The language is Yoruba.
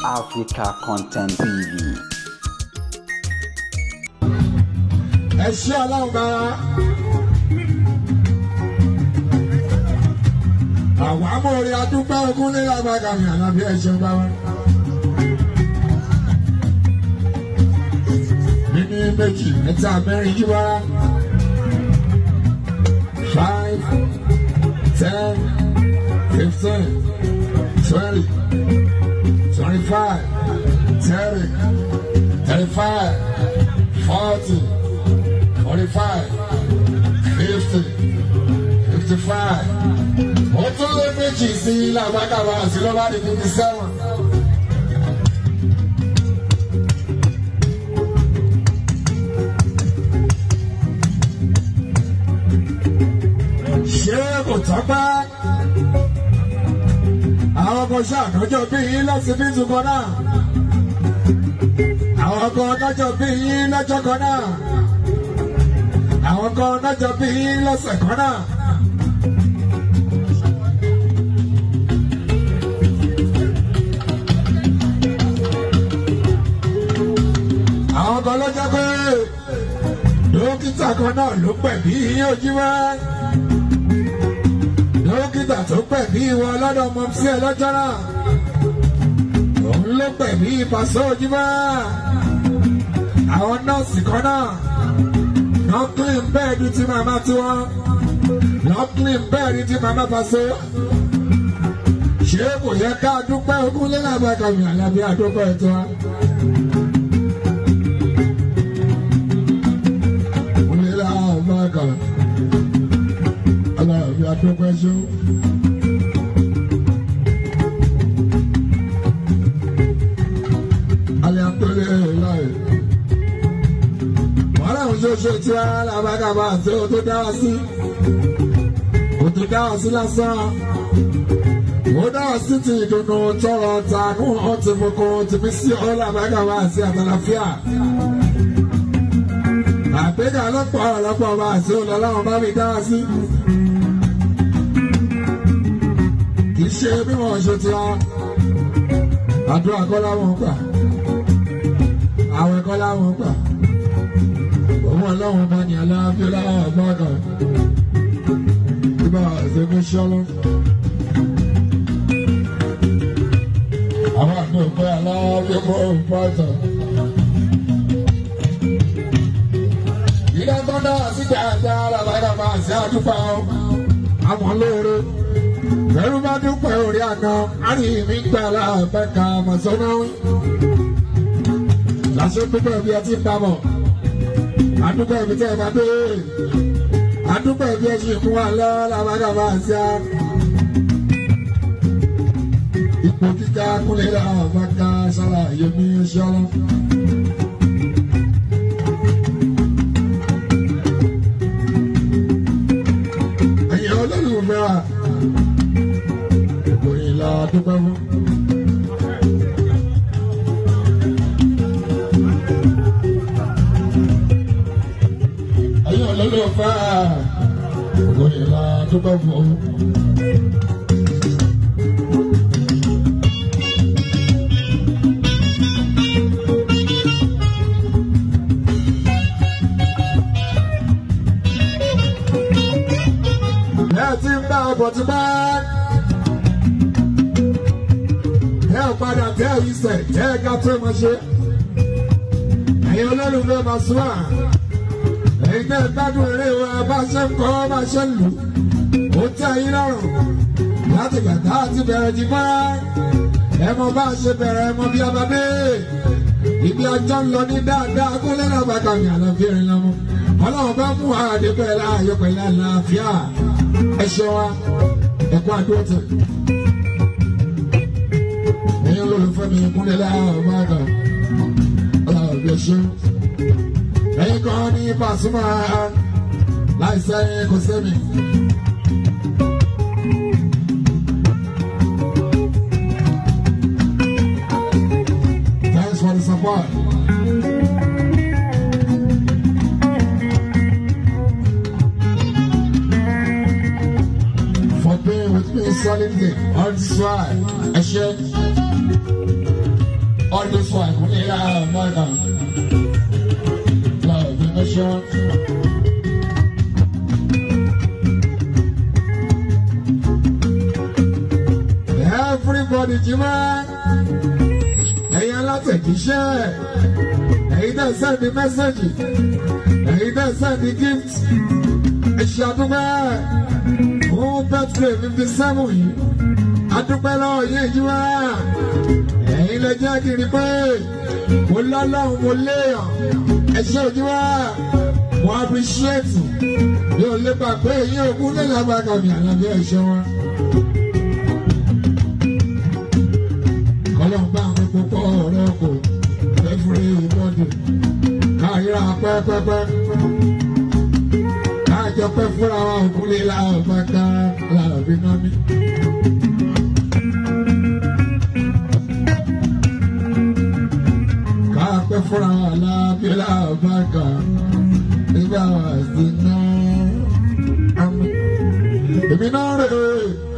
Africa Content TV. Ẹ ṣé Ọlọ́run bára. Àwọn amóore adúpẹ́ ogún nílẹ̀ àgbàgàmì àlàbí ẹ ṣeun báwa. Níní méjì mẹ́ta mẹ́rin jí wára. 5, 10, 15, 20, 25, 30, 35, 40, 45, 50, 55. Ó tún lé méjì sí làbákàbà sí ló bá di 57. Ṣé kò tọ́pẹ́? Àwọn kan ṣàkójọ bí yín lọ́sibítù kan náà. Àwọn kan lọ́jọ́ bí yín lọ́jọ́ kan náà. Àwọn kan lọ́jọ́ bí yín lọ́sẹ̀ kan náà. Àwọn kan ló jẹ́ pé dókítà kan náà ló pẹ̀bí yín ojú wá. Dókítà tó pẹ̀bí wọn lọ́dọ̀ mọ̀mísí ẹ lọ́jọ́ náà. Òun ló pẹ̀bí ìpàṣẹ ojú wá. Àwọn nọ́ọ̀sì kan náà nọ́ọ̀kìlín bẹ́ẹ̀dì tí màmá tiwọn. Nọ́ọ̀kìlín bẹ́ẹ̀dì tí màmá pàṣẹ. Ṣé kò yẹ ká dúpẹ́ ogún lẹ́làbàkàmì àlàbí àdúpẹ́ ètò wa? Aláàbí adúpẹ́ ṣó. Alẹ́ àpẹẹrẹ láì. Wọ́n láwọn ṣoṣo tí alábàgàbà àti ohun tó dá wa sí. Kò tó dá wa sí lásán. Ó dá wa sí ti ìdùnnú tọrọ tàánú ọtí fòkun tìmí sí ọlábàgàbà àti àtàlàfíà. Àgbéga lọ́pọ̀ ọ̀lọ́pọ̀ ọba àti ọlọ́run bá mi dá wa sí. Kì í ṣe bí wọ́n ṣe ti wá. Àdúrà kọ́ láwọn gbà. Àwẹ̀ kọ́ láwọn gbà. Òun ọlọ́run bá ní aláàfin láwọn ọgbọ́n kan. Ibà ṣẹ́gun ṣọ́lọ́. Àwọn àgbẹ̀ òpè aláàfin mọ́ òpàtàn. Ìdágbọ́dá sí dáadáa làbàdàbà sí àdúpà ọ́. Àmọ́ lóore. Bẹ́rù bá dúpẹ́ orí àná, àrí mi gbà láàbẹ̀ka mọ̀sánnáwí. Làṣẹ dúpẹ́ bí ẹ ti ń bábọ̀. Àdúpẹ́ bí tẹ́ ẹ máa dé. Àdúpẹ́ bí ẹ ṣe fún wa lọ làbàdàbà sí á. Ipò kíkà kúnlẹ̀ làbàkà ṣàlàyé mi ṣọlá. Ẹ̀yin olólùfẹ́ wa, gbogbo yín la dúpẹ́ fún. Ẹ̀yin olólùfẹ́ wa, gbogbo yín la dúpẹ́ fún. Ẹ ti ń bá ọbọ̀ tí bá ẹ padà tẹ́ ẹ ìsẹ̀ tẹ́ ẹ ká tó máa ṣe. Ẹ̀yin olólùfẹ́ Pasuma, ẹ̀yin tẹ́ ẹ gbádùn eré wa bá ṣe ń kọ́ bá ṣe ń lù. Ó tẹ́ ẹ̀yin lọ́rùn láti gbàgbá àti bẹ̀rẹ̀ jí bá. Ẹ mọ bá ṣe bẹ̀rẹ̀ ẹ mọ bí a bá dé. Ibi ọjọ́ ń lọ ní dáadáa kó lẹ́nu àbákàmì àlàáfíà rẹ̀ lọ́mọ. Ọlọ́run bá mú àdé pẹ̀lú ayọ̀ pẹ̀lú àlàáfíà. Ẹ ṣe wa, ẹ kú àdúró. Ẹ̀yin olólùfẹ́ mi kúnlẹ̀ láàbàgà, aláàbí ẹ̀ṣẹ́. Ẹ̀yin kan ní Pasuma láìsẹ́ kò sẹ́mi. Thanks for the support. For being with me solidly all this while. Ẹ ṣé. All this while, we are mother. Love the nation. Everybody, Jima. Ẹ̀yin alátẹ̀jíṣẹ́, ẹ̀yin náà send the message, ẹ̀yin náà send the gift. Ẹ ṣe àdúpẹ́ fún birthday 57 yìí. Àdúpẹ́ lọ́wọ́ yín Jima. Ẹ̀yin lè jẹ́ kiri pé mo lọ́lọ́run mo léèyàn. Ẹ ṣe Jima. Mo appreciate mi ò lè gbà pé ẹ̀yin ògún lè lágbàgà mi àlàbí ẹ̀ ṣe wọn. Ọlọ́run bá mi púpọ̀ ọ̀rọ̀ kò everybody káyọ̀rọ̀ pẹ́pẹ́pẹ́ kájọ pẹ́ fúnra wa òkúlé làbàkà làbí náà mi. Kápẹ́ fúnra wa làbí làbàkà nígbà wà sí náà. Èmi náà rè é.